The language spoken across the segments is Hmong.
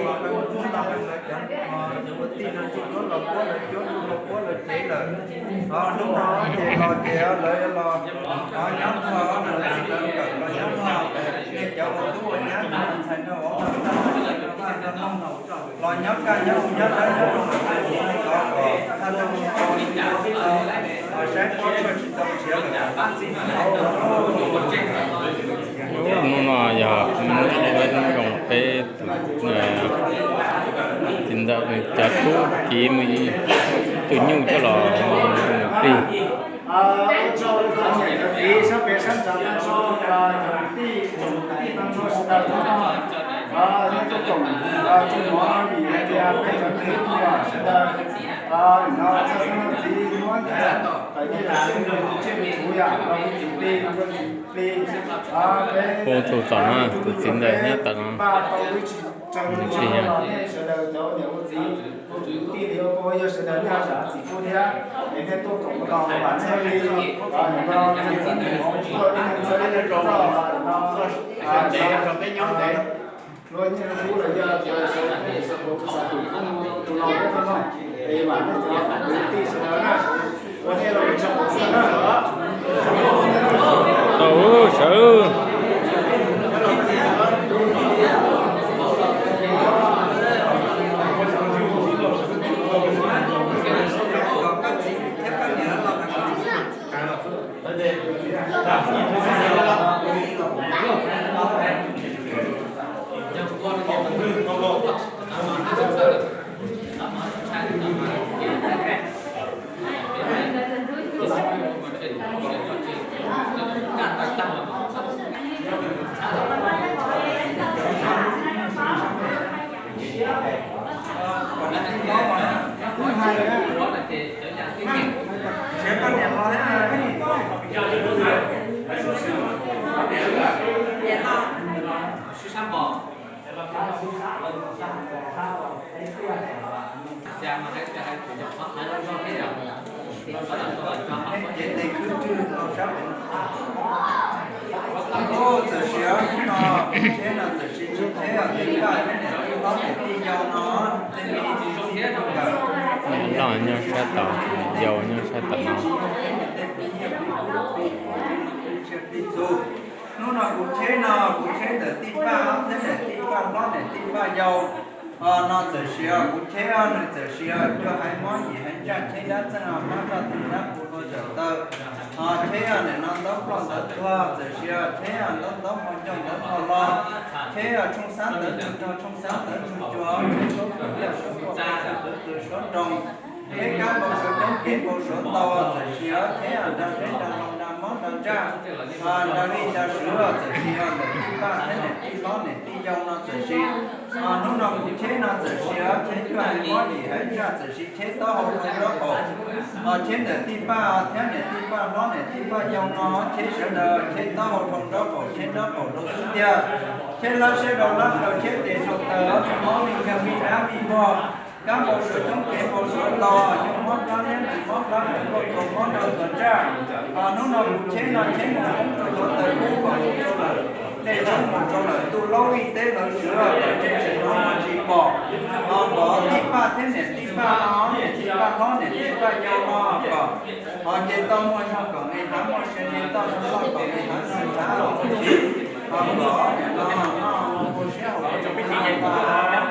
Lawv cov ua tij no tsis tuaj los puab lawv cuab, tuaj los puab lawv cev lawm. Hnub no ces los ces lawv los nyob ua lawv txiv lawv nkawm los nyob ua, nej cov ua tub ua nyab ua ntxhais nrog ua vaj nrog noog los nyob kaj nyob ua nyob dawb nyob zoo, saib pob tsuas tsis tau nrhiav lawm. Hnub no yog hnub zoo peb tus txiv ntxawm nws cov tub cev mus ib tug nyuj coj los mus plig. Ua tsaug rau cov niam cov txiv sab pem sab nraud tag nrho, cov kwv tij tsoom tij tag nrho sawv daws nyob no, nyob tuaj koom txuj mov no vim hais tias peb cov kwv tij sawv daws no txhua xeeb leej txiv muab nyiaj txiag tawm nyiaj txiag tsiaj txhu yam los ua txiv plig, ua txiv plig. Peb tus tom no tus txiv ntawm nyob tom no, nws plig yog sawv daws cov niam ua txiv, ua kwv tij li ua pog yog sawv daws nej zam txim pub thiab, es nej tuaj koom tos vam txhawb li, nim no tuaj ib leeg txhawb ib leeg rau txoj no, rau peb nyob ntev. Luag nyiaj luag kub los yog tias sawv daws sawv daws tus laus no, es vam nej cov kwv tij sawv daws na, ua nej los tsaug xwb na. Tau sawv. Txawm sis hnub no tsheb no txawm sis tsheb tij paj thiab niam tij hlob niam tij yau no, tej me txiv txij nkawm, niam loj nyob sab tom, niam yau nyob sab tom no. Hnub no kuv tsheb no kuv tsheb ntawm tij paj thiab niam tij paj hlob niam tij paj yau no txawm sis kuv tsheb nws txawm sis cuaj haiv mob yim haiv ntsaj tsheb dab txeej mob roj twm dab qhuav hlua tawm taw, tsheb nim no ntaub ploj ntawv tuag txawm sis tsheb ntaub ntaub hmo ncauj ntawv hmo lo, tsheb tshooj xab ntawv tshooj rog tshooj xab ntawv tshooj cua, tsheb suab kuam yaj suab kuaj qe suav qwv qw suav nroos, tsheb kab npau suav coob kev npau suav ntau txawm sis tsheb nra zeb nra hlau nra mob nra ntsaj, nra vij nra swv txawm sis ntawm tij paj thiab niam tij hlob niam tij yau no txawm sis hnub no kuv tsheb no txawm sis tsheb cuaj haiv mob yim haiv ntsaj txawm sis tsheb taub hau rau nraub qaum, tsheb ntawm tij paj thiab niam tij paj hlob niam tij paj yau no tsheb sawv daws tsheb taub hau rau nraub qaum tsheb nraub qaum rau xub ntiag, tsheb lab siab rau lab hlau tsheb tes rau taw mob vij nkeeg vij dab vij npog, kab npau suav coob kev npau suav ntau, nyuj mob plab liab ntsws mob plab ntsws kuaj tuag mob nrog tuag ntsaj. Hnub no kuv tsheb no tsheb mus poob rau hluav taws kub kom mus rau lawm, dej tshoob mus rau lawm ntuj laub vij teb lawv swv kom tseem tsis hnov tsis pom. Npog tij paj thiab niam tij paj no niam tij paj hlob niam tij paj yau no kom ho nce toj muaj zog kom nqis hav muaj sia, nce toj zoo loj kom nqis hav zoo txhav los ua si. Ho kom niam no noj ua siab haum txoj tes.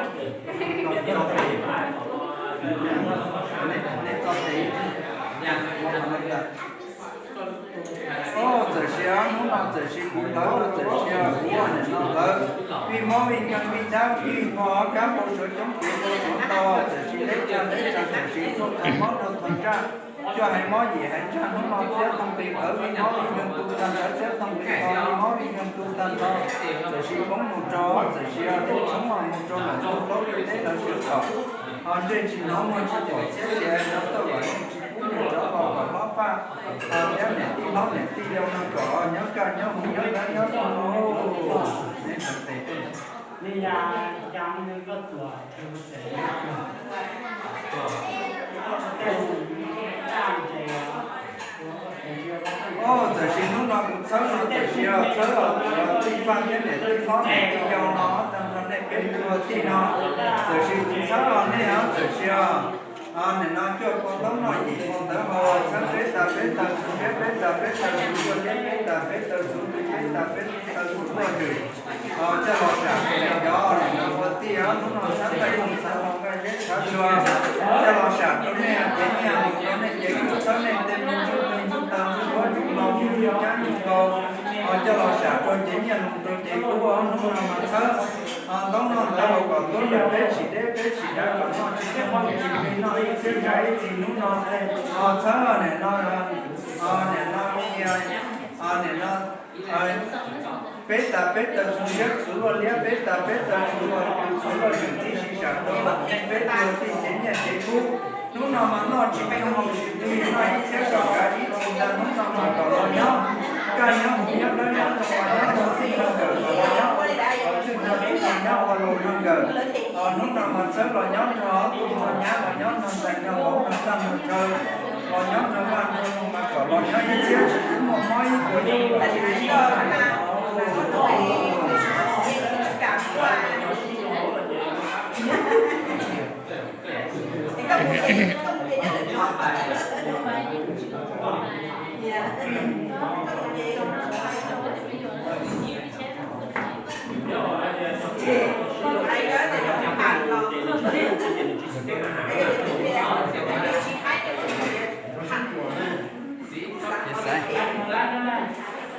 Txawm sis hnub no txawm sis mus hlawv no txawm sis kuv ua niam no hlawv, vij mob vij nkeeg vij dab vij npog kab npau suav coob kev npau suav ntau txawm sis leb tsaj leb tsa txawm sis tuaj txog mob rau tog ntsaj, cuaj haiv mob yim haiv ntsaj hnub no txiab thooj qis qawv vij mob vij nkeeg tu tag nrho, txiab thooj qis qawv vij mob vij nkeeg tu tag nrho, txawm sis poob mus rau txawm sis dej tshoob mus rau lawm ntuj laub vij teb lawv swv kom ho ntsej tsis hnov muag tsis pom txhiab sia, nrov tuaj kom ntsej tsis pub mus rov los kom hlob paj thiab niam tij hlob niam tij yau no kom nyob kaj nyob huv nyob dawb nyob huv. Txawm sis hnub no kuv txhawb no txawm sis txhawb tij paj thiab niam tij hlob niam tij yau no tag nrho nej Ua tij no, txawm sis kuv txhawb los nej ho txawm sis os. Nim no cuaj pua ntaub noj yim pua ntawv haus, txhawb peb tas peb taw txhuv liab, peb tas peb taw txhuv luaj liab, peb tas peb taw txhuv ntws, peb tas peb taw txhuv luaj ntws. Coj los sam rau cov nim no ua tij os, hnub no txhawb nqaij nqaij zeb tshav tshua, coj los sam rau nej cev nyiaj los rau nej cev kub, txhawb nej tej me ntsuj plig ntsuj taw ntsuj duab ntsuj hlau ntsuj nyuj nyab ntsuj nkaus. Coj los sam rau cev nyiaj los rau cev kub, hnub no mas txhawb ntaub noj ntawv haus kom tuab nrog peb tsis deb peb tsis dav kom noj tsis tsheej tsis plig noj ib txhiab tsav ib txhis hnub no. Txhawb nim no, nim no, nim no peb tas peb taw txhuv liab txhuv luaj liab, peb tas peb taw txhuv luaj txhuv luaj ntws, tib si sam rau peb tug tij cev nyiaj cev kub. Hnub no mas noj tsis tsheej haus tsis plig noj ib txhiab tsav kav ib txhis ntag, hnub no mas kom los nyob kaj nyob huv nyob dawb nyob zoo los nyob nrog txij nrog nkawm, kom los nyob kom txwj nrog txij nyob ua luag nrog nkawm. Hnub no mas txhawb los nyob nrog tus nrog nyab los nyob nrog ntxhais nrog vauv nrog txaj nrog chaw, los nyob nrog vaj nrog noog mas kom los nyob ib txhiab tsis muaj mob ib puas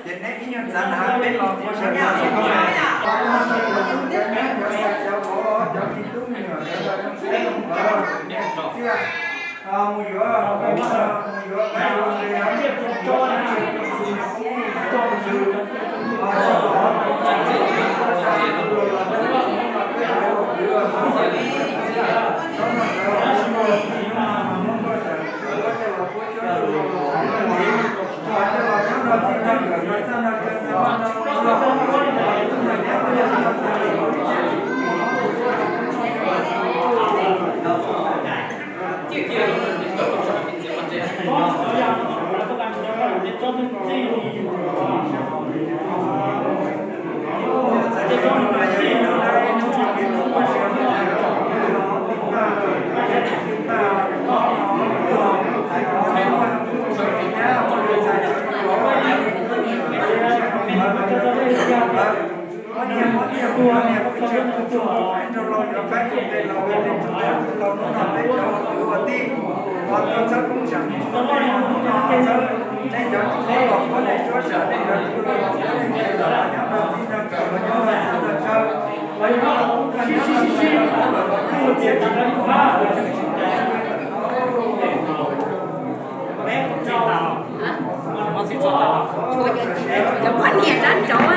Ces neb ib nyuag txav na peb los ua sawv daws. Cov poj niam rab nrauv.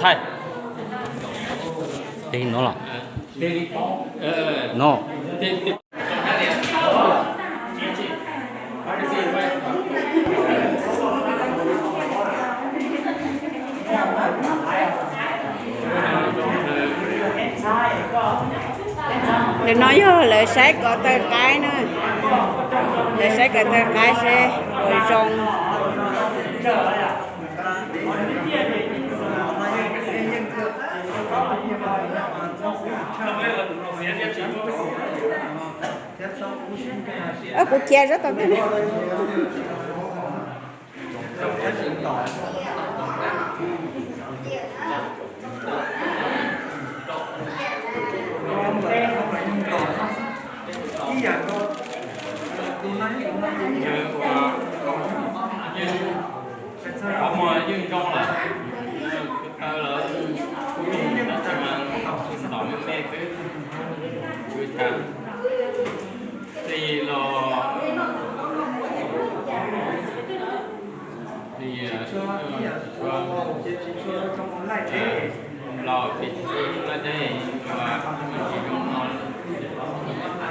Thaij. Ê, no los. No. Ntawm no yog lawv saib ko taw qaib na. Lawv saib ko taw qaib seb puas zoo. Kuv cia zov tau. Qhov muag yeej zoo lawm, taw lawm, tab sis mas ntom me me xwb, tsis ua cas. Tis los, tis, los tis tsis laij teb, tsis zoo no.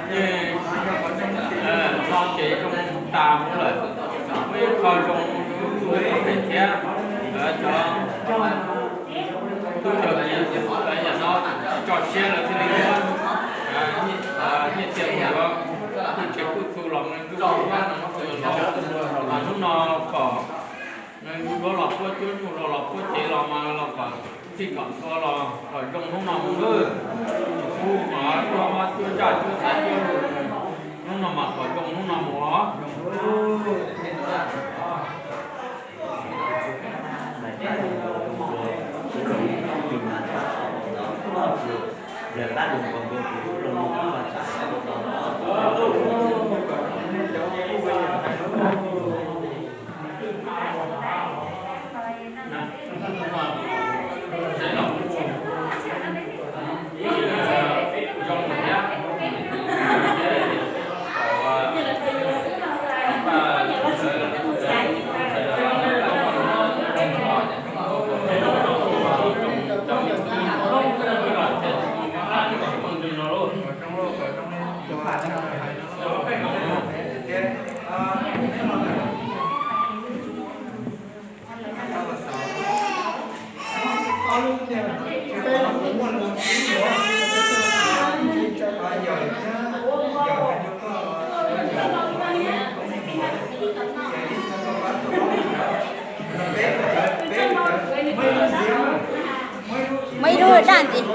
Yeej, los ces zoo tas mus lawm. Muaj ib qho zoo, zoo txuj pem thiab, cov tub cov kiv, yam no tso siab lawv thiaj li muab nyiaj txiag mus yuav kuj tsev kuj txhu los mus nrug duab no, hnub no kom nrug duab los puab cuab nyuj los, los puab cev los mas los kom txij kom ntua los kom zoo hnub no mus lawm. Kuv mas cuab mob cuab ntsaj cuab xaiv cuab lus, hnub no mas kom zoo hnub no mus os. Muaj ib lub daj ntxiv.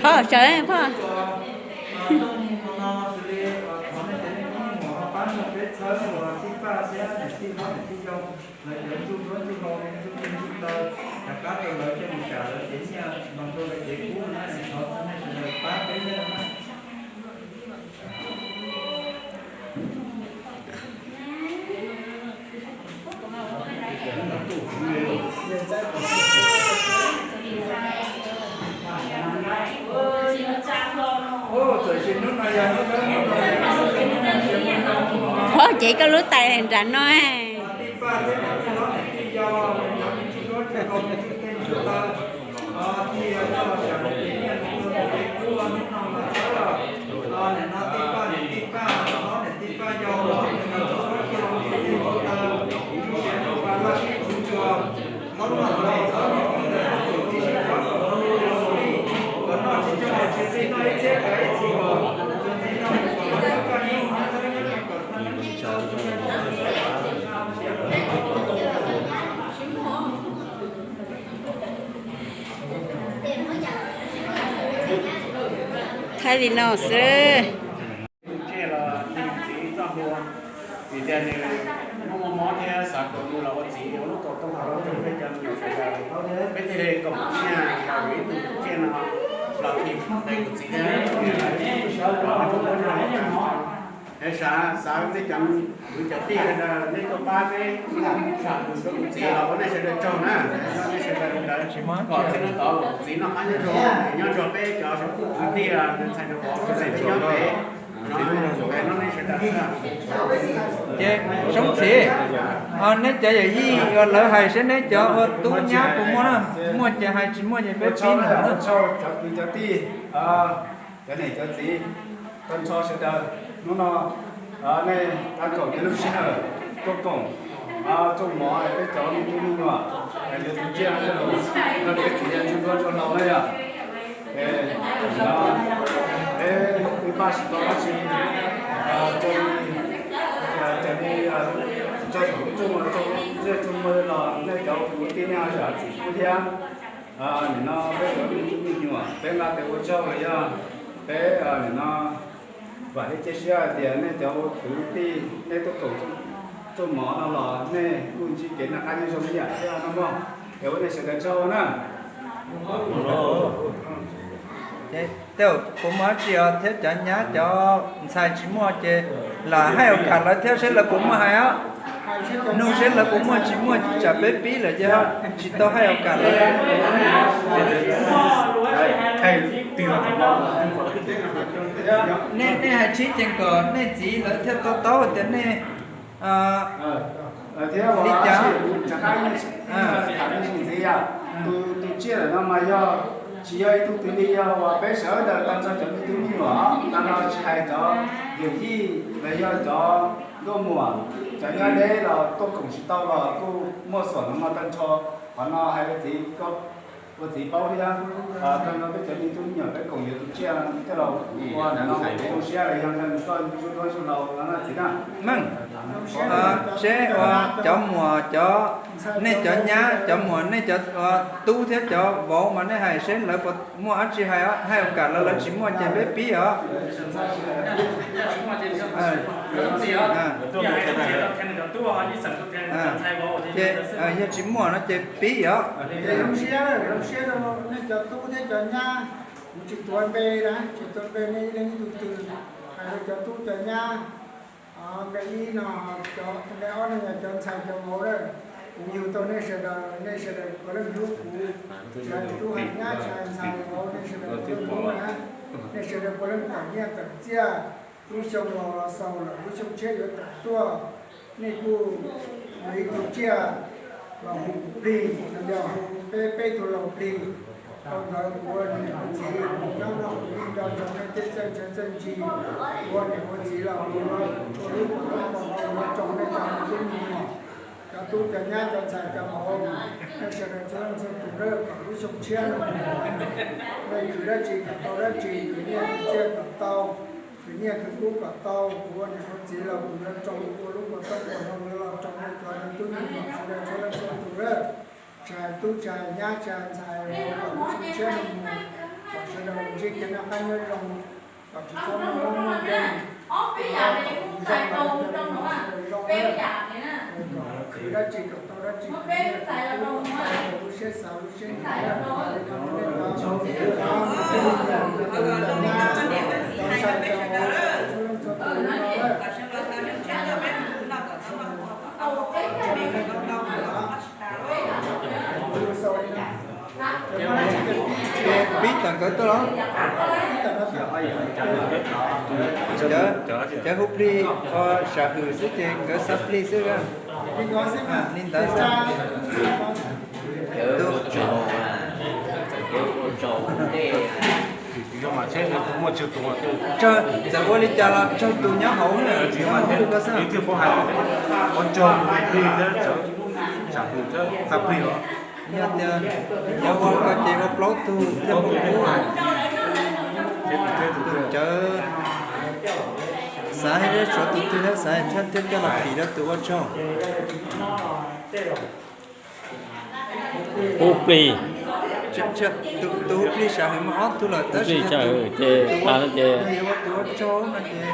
Pog, sawv pog. Lawv cov ntsuj duab ntsuj lau, ntsuj teg ntsuj taw, rov qab rau lawv coj mus sam lawv cev nyiaj los rau lawv cev kub na, thov txhua nej sawv daws pab peb thiab na. Txawm sis hnub no yog hnub, hnub no yog hnub, pog, cev koj lub tais nram no. Tij Paj thiab niam tij hlob niam tij yau, cov ntsuj duab ntsuj lau, ntsuj teg ntsuj taw, tij yau coj los sam lawv cev nyiaj los rau lawv cev kub hnub no los txog. Nim no Tij Paj niam Tij Paj hlob niam Tij Paj yau, ntsuj duab ntsuj lau ntsuj teg ntsuj taw, ntsuj siav ntsuj pa laj kib txhuv ntsuas, ntsuj Li no xwb. Tus tsiaj los tus txiv txoj hlua, vim tias nws muaj mob thiab xav kom nws los ua txiv ua lub kaum tooj hauv lub roob peb cov me nyuam sawv daws, peb thiaj li koom nyiaj los yuav ib tug tsiaj no los thim tes tus txiv thiab. Es xav, xav nej cov, kuv cov tij sawv daws nej tuaj pab peb sam tus txiv los ua nej sawv daws tsaug na. Nej sawv daws kom txij no tod tus txiv noj qab nyob zoo, nyob nrog peb cov kwv tij ntxhais tus pov sawv daws nyob pem no, nej sawv daws. Ces Soob Txiv, neb cov yawm yij uas lawv hais seb neb cov ua tub nyab puas muaj na, muaj ces hais, tsis muaj ces peb pib mus na. Cov kwv cov tij, cov niam cov txiv, tag nrho sawv daws, hnub no nej tab kaum yog lub sij hawm tuaj koom rooj mov peb cov me tub me nyuam, yuav tus tsiaj no rau peb txiv ntsuj duab ntsuj hlauv na yom. Peb twb npaj tsis tau dab tsi, raws li txog thaum lub rooj, zej tsoog muaj los nej cov kwv tij nej ho zam txim pub thiab. Nim no peb cov me tub me nyuam peb nqa tes ua tsaug los yog peb nim no vam thiab cia siab hais tias nej cov kwv tij nej tuaj koom rooj mov no los nej kuj ntsib kev noj qab nyob zoo ib yam thiab no mog. Es ua nej sawv daws tsaug na. Tej zaum puas muaj dab tsi os, thiab cov nyab cov ntxhais tsis muaj ces lam hais ua kam lawv thiab seb lawv puas muaj hais os. Nug seb lawv puas muaj, tsis muaj tsam peb pib lawm ces tsis tau hais ua kam lawv. Nej, nej hais tsis ceev kom nej txiv lawv thiaj to taub tias nej thiab li cas. Tus tsiaj no mas yog tsis yog ib tug twg li, yog uas peb sawv daws tag nrho cov me tub me nyuam, tag nrho tsis hais cov yawm yij los yog cov nkauj muam, cov nyob deb los tuaj koom tsis tau los kuj muaj xuam no tag nrho. Qhov no hais ua txiv, ua txiv paub thiab, tag nrho peb cov me tub me nyuam peb koom yuav tus tsiaj coj los ua nim no zoo siab los yog nws txoj ntsuj duab ntsuj hlauv no na txiv na. Meej, seb ua cov muam, cov, nej cov nyab, cov muam, nej cov tub thiab cov vauv mas nej hais seb lawv puas muaj dab tsi hais, hais ua kam lawv, lawv tsis muaj ces peb pib os. Ces yog tsis muaj no ces pib os. Zoo siab, zoo siab rau nej cov tub thiab cov nyab, kuv tsis tuav npe na, tsis tuav npe nej ib leeg ib tug twg, hais rau cov tub cov nyab, npe ib no, npe ob no yog cov ntxhais cov vauv na. Kuv yug tau nej sawv daws, nej sawv daws puav leej hlub kuv, tsis hais tub hais nyab tsis hais ntxhais vauv, nej sawv daws puav leej hlub na. Nej sawv daws puav leej tawm nyiaj tawm txiaj, lub xyoo los los xaus lawm, lub xyoo tshiab yuav tawm tuaj, nej kuj yuav ib tug tsiaj los hu kuv plig, los yog hu peb peb tug laus plig. Tau ntawd kuv ua niam ua txiv, kuv nyob no kuv yeej nco ntsoov nej tej txawj txawj ntse, kuv ua niam ua txiv los kuv ua lub kuv tub kuv tau tsoom nej cov me tub me nyuam, cov tub cov nyab cov ntxhais cov vauv, nej sawv daws txhua leej txhua tus na, kom lub xyoo tshiab no nej khwv dab tsi kom tau dab tsi, khwv nyiaj khwv txiaj kom tau, khwv nyiaj khwv kub kom tau. Kuv ua niam ua txiv los kuv yuav tsoo ua lub kuv tub kuv tau los tsoo nej cov me tub me nyuam sawv daws txhua leej txhua tus na. Tsis hais tub tsis hais nyab tsis hais ntxhais, kom lub xyoo tshiab no mus, kom sawv daws ntsib kev noj qab nyob zoo, kom tsis txhob muaj mob muaj nkeeg, kom zoo los cov me nyuam sawv daws zoo na. Kom khwv dab tsi kom tau dab tsi, khwv nyiaj khwv kub kom tau, lub siab xav lub siab nyiam na. Kom li no nej cov, cov me tub me nyuam, cov nyab cov ntxhais cov vauv txhua leej txhua tus li no na. Ces pib tom nkawd tuaj los? Cov hu plig ua sam hwm xwb ces nkawd xav plig xwb. Li ntawd xwb. Txawm ua li cas los tsawg tus nyob hauv na, tsis yog mas thiab koj xwb. Ua tsaug plig thiab, sam hwm thiab xav plig os. Yog tias yog ua koj ces ua plaub tug thiab pub pub. Tus cawv xav hais tshuav tus twg thiab xav hais thiab coj los pim rau tus ua tsaug. Hu plig, Tus hu plig sam hwm mas ob tug lawm tab sis yog tus ua tsaug no ces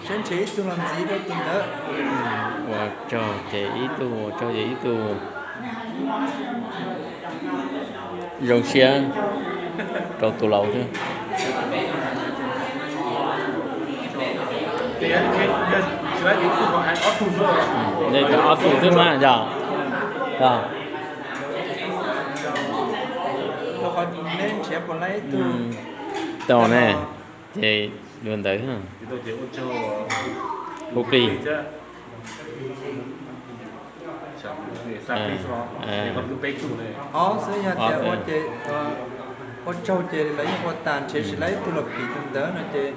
seb nrhiav ib tug los ntxiv rau tus ntawd. Ua tsaug ces ib tug, ua tsaug ces ib tug. Zoo siab rau tus laus xwb. Nej cov ob tug xwb mas yog. Tau ne, ces dua ntawd hu plig. Ob xwb yog tias ua ces ua tsaug ces lawv yeej ua tas, nrhiav tsis tau ib tug los phim tus ntawd no ces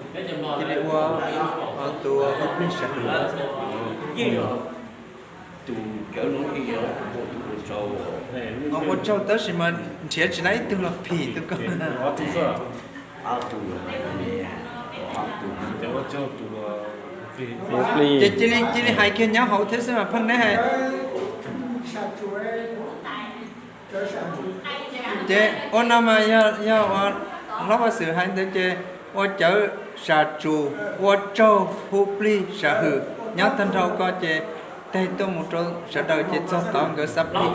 cia li ua tus hu plig sam hwm. Ua tsaug tab sis mas nrhiav tsis tau ib tug los phim tus ko. Ces cia li hais kiag nyob hauv thiab xwb mas pheej neb hais. Ces ua no mas yog ua hlob vaj xwm hais ntawd ces ua cawv sam tsum, ua tsaug, hu plig, sam hwm nyob tag nrho ko ces teg tuaj mus rau sawv daws ces txog tod nkawd xa plig.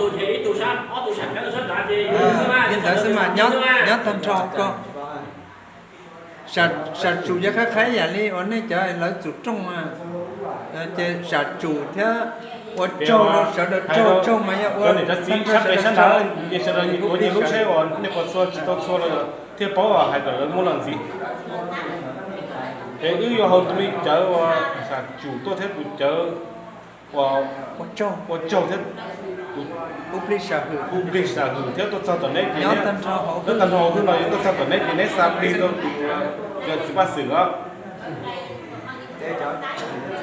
Li ntawd xwb mas nyob tag nrho ko. Sam tsum yog qhaib qhaib yam li uas nej cov lawv tsum rooj, ces sam tsum thiab ua tsaug rau sawv daws, tsaug tsaug mas yog ua tag nrho sawv daws, sawv daws nyias lub seb uas nej puas txhua tsis tau txhua los thiaj paub hais kom lawv muab los ntxiv. Es wb yuav haus tus me cawv uas sam tsum tuaj thiab tus cawv ua tsaug thiab tus hu plig sam hwm thiab tuaj txog tom neb ces nyob tag nrho hauv hwj no yuav tuaj txog tom neb ces neb xa plig rau tus yog txiv paj xwm os.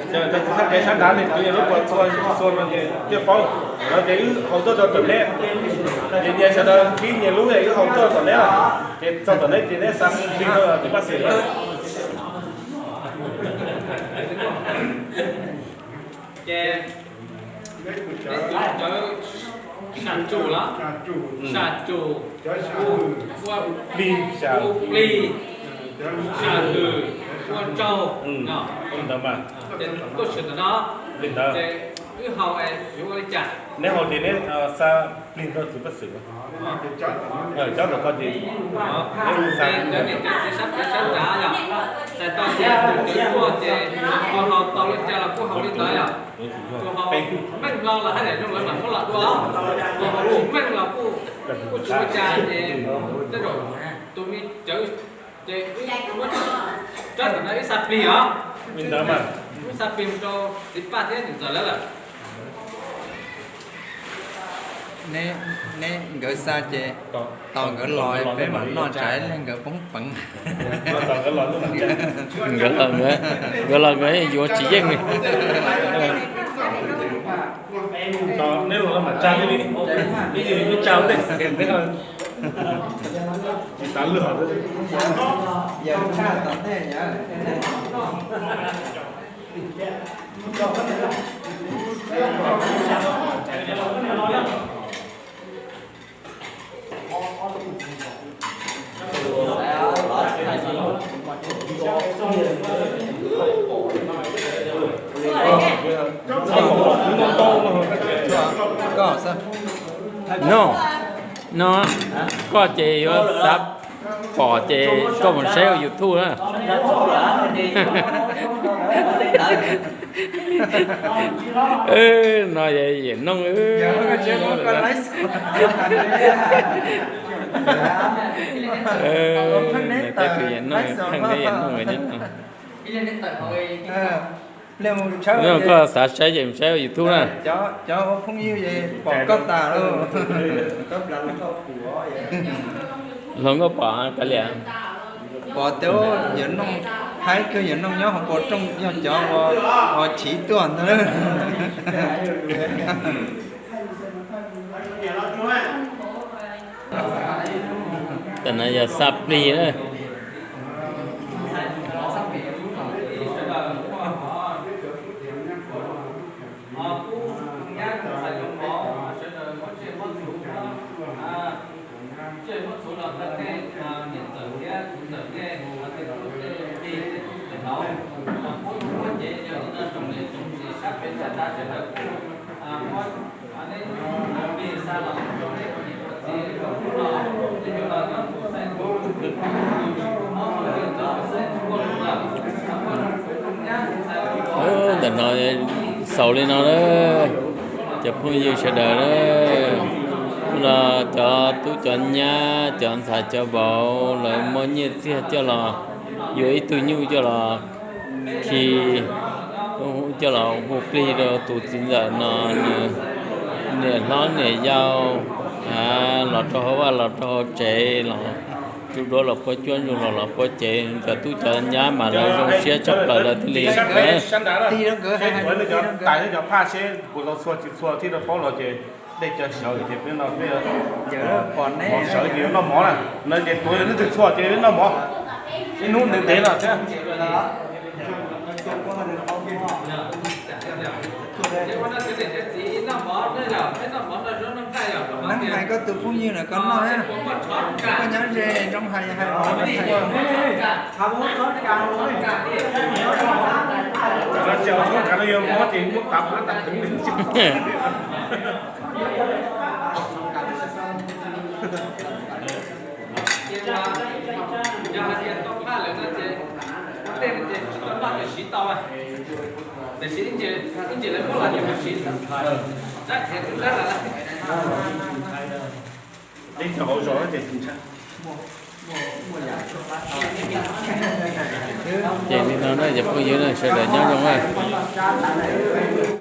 Txhais tes sab nrad nej twv yog lub puas txhua txhua no ces thiaj paub. Los ces wb haus tuaj rau tom neb, ces nyias sawv daws qhib nyias lub es wb haus tuaj tom neb, ces txog tom neb ces neb xa plig rau txiv paj xwm os. Ces neb tus cawv sam tsum los? Sam tsum, ua plig, sam hwm, ua tsaug no. Ces tuaj txog tom no, ces wb haus yuav ua li cas? Neb haus ces neb xa plig rau txiv paj xwm. Cov tom ko ces cov niam cov txiv sab pem sab nrad yog txhais tau tias tus cawv tuaj ces tus haus tau li cas los kuj haus li ntawd yom. Tus haus meej hlo los haj yam zoo lawv mam muab los dua, tus haus tsis meej los kuj tsis ua cas ces tej zaum tus me cawv ces wb muab tsob tom no wb xa plig os. Wb xa plig mus rau txiv paj thiab niam ntxawm lawv lawm. Neb nkawd xa ces tos nkawd los peb mam noj tsam ib leeg nkawd poob peev. Nkawd los nkawd yuav tsis yeej li. Neb los mam tsa li, ib yam li wb tsa ua ntej, neb tsis xav luag. No, no, koj ces yuav xav pom ces koj mus saib hauv YouTube na. No yawm nooj, pheej neb yawm nooj nyob no. Koj xav saib ces mus saib YouTube na. Cov ua phooj ywg pom koj tas lawm. Hluas nkauj pom kav liam. Pom tias yawm nooj, haib kawg, yawm nooj nyob hauv paus rooj yog cov uas chiv tuaj ntag. Tam no yog xa plig na. Ntawm no xaus li no na, cov phooj ywg sawv daws na, los cov tub cov nyab cov ntxhais cov vauv lawv muab nyiaj txiag coj los yuav ib tug nyuj coj los khi, coj los hu plig rau tus txiv ntxawm no, nws niam hlob niam yau los rau hauv vaj los rau hauv tsev los, tus duab los puab cuab ntsuag los los puab cev, cov tub cov nyab mas lawv zoo siab tshaj plaws lawv thiaj li. Tais cov phaj seb puas tau txhua tsis txhua thiaj tau paub los ces dej cov sawv ces peb no peb mov sawv ces yuav noj mov na, no ces tuav yog leej twg txhua ces noj mov ib hnub ntev ntev no thiab. Neeb hais koj tus phooj ywg na koj noj, koj nyob ze zoo hais hais los. Ces li no na cov phooj ywg na, sawv daws nyob zoo na.